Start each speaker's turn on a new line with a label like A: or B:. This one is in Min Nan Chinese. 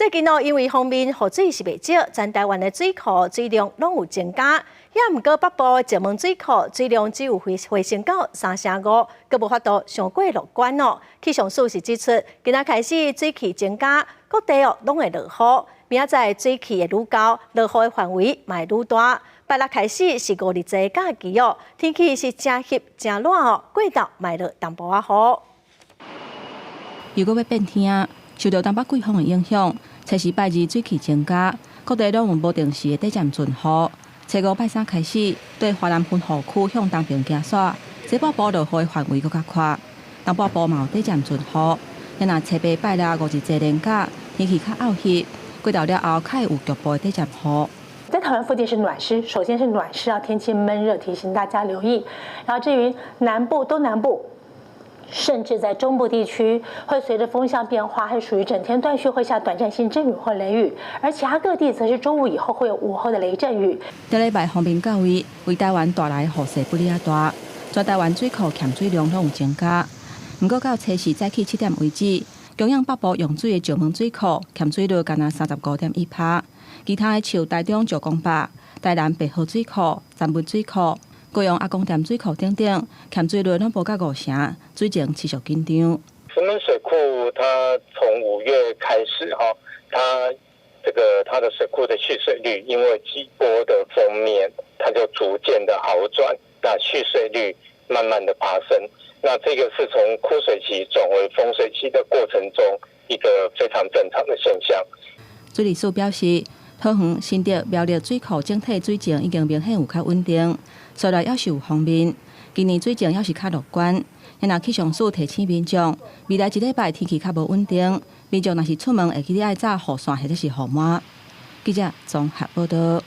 A: 最近哦，因為鋒面雨水是袂少，全台灣的水庫水量攏有增加。也毋過北部石門水庫水量只有回回升到三成五，閣無法度傷過樂觀哦。氣象署是指出，今仔開始水汽增加，各地哦攏會落雨。明仔載水汽會愈厚，落雨的範圍嘛會愈大。拜六開始是五日節假期哦，天氣是誠翕誠熱哦，過晝嘛會落淡薄仔雨。
B: 又閣欲變天，受著東北季風的影響，初四拜二水汽增加，各地攏有無定時的短暫陣雨。初五拜三開始，對華南分雨區向東邊行徙，西北部落雨的範圍閣較闊，東北部嘛有短暫陣雨。若初八拜六五日節連假，天氣較漚熱，過晝了後較會有局部的短暫雨。
C: 在台灣附近是暖濕，首先是暖濕啊，天氣悶熱，提醒大家留意。然後至於南部、東南部，甚至在中部地區，會隨着風向變化，還屬於整天斷續會下短暫性陣雨或雷雨。而其他各地則是中午以後會有午後的雷陣雨。
B: 這禮拜鋒面到位，為台灣帶來雨勢不離仔大，全台灣水庫欠水量攏有增加。毋過到初四早起7點為止，供應北部用水的石門水庫欠水率干焦35.1%，其他的像台中石公壩、台南白河水庫、三文水庫、高雄阿公店水庫等等，欠水率攏無到五成，水情持續緊張。
D: 石門水庫它從5月開始哈，它這個它的水庫的蓄水率，因為幾波的鋒面，它就逐漸的好轉，那蓄水率慢慢的爬升。那這個是從枯水期轉為豐水期的過程中一個非常正常的現象。
B: 水利署表示，桃園、新竹、苗栗水庫整體水情已經明顯有較穩定，雖然猶是有鋒面，今年水情猶是較樂觀。若氣象署提醒民眾，未來一禮拜天氣較無穩定，民眾若是出門會記得愛紮雨傘或者是雨帽。記者綜合報導。